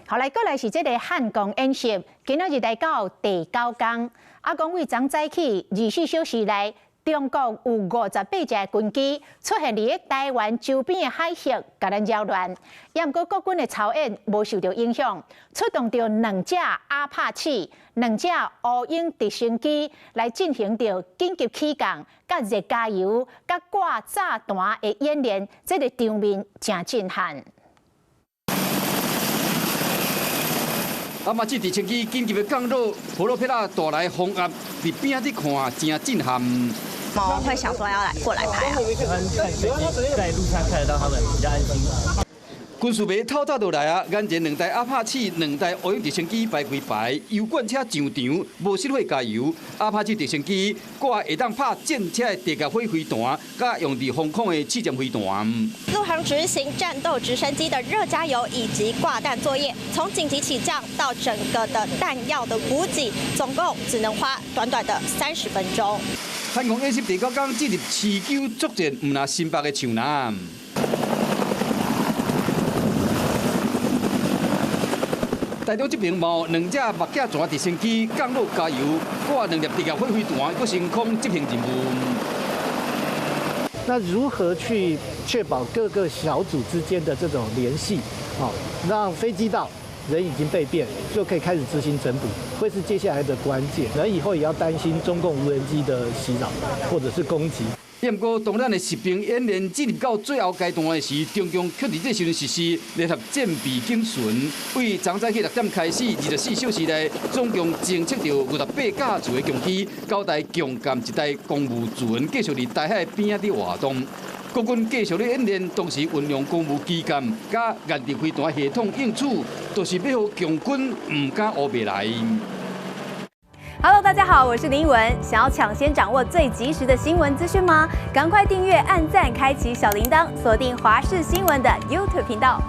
好來，過來是這个漢光演習，今仔日來到第九工。啊，講為昨早起24小時內，中國有58架軍機出現佇咧台灣周邊的海域，共咱擾亂。也毋過國軍的操演無受著影響，出動著兩架阿帕契、兩架烏鷹直升機來進行著緊急起降、佮熱加油、佮掛炸彈的演練，這个場面誠震撼。阿帕契直升機緊急的降落，普羅佩拉帶來風壓，佇邊仔佇看，誠震撼。我會想說要來過來拍啊。喜歡看飛機，在路上看得到他們，比較安心。軍事迷透早就來啊！眼前兩台阿帕契、兩台烏鷹直升機排規排，油罐車上場，無失火加油。阿帕契直升機掛會當拍戰車的地甲火飛彈，佮用佇防空的刺針飛彈。陸航執行戰鬥直升機的熱加油以及掛彈作業，從緊急起降到整個的彈藥的補給，總共只能花短短的30分鐘。漢光演習第九工進入持久作戰，毋若新北的樹林。台中這邊嘛兩隻目鏡船直升機降落加油，掛兩粒地甲火飛彈，閣升空執行任務。那如何去確保各個小組之間的這種聯繫？哦，讓飛機到，人已經備便，就可以開始執行整補，會是接下來的關鍵。那以後也要擔心中共無人機的襲擾或者是攻擊。不過，當咱的實兵演練進入到最後階段的時，中共卻佇這時陣實施聯合戰備警巡。對昨早起6點開始，24小時內，總共偵測著58架次的共機，九台共艦一台公務船繼續佇台海邊仔佇活動。國軍繼續咧演練，同時運用公務機艦佮原地飛彈系統應處，就是欲予共軍毋敢烏白來。 Hello，大家好，我是林文。想要搶先掌握最及時的新聞資訊嗎？趕快訂閱、按讚、開啟小鈴鐺，鎖定華視新聞的 YouTube 頻道。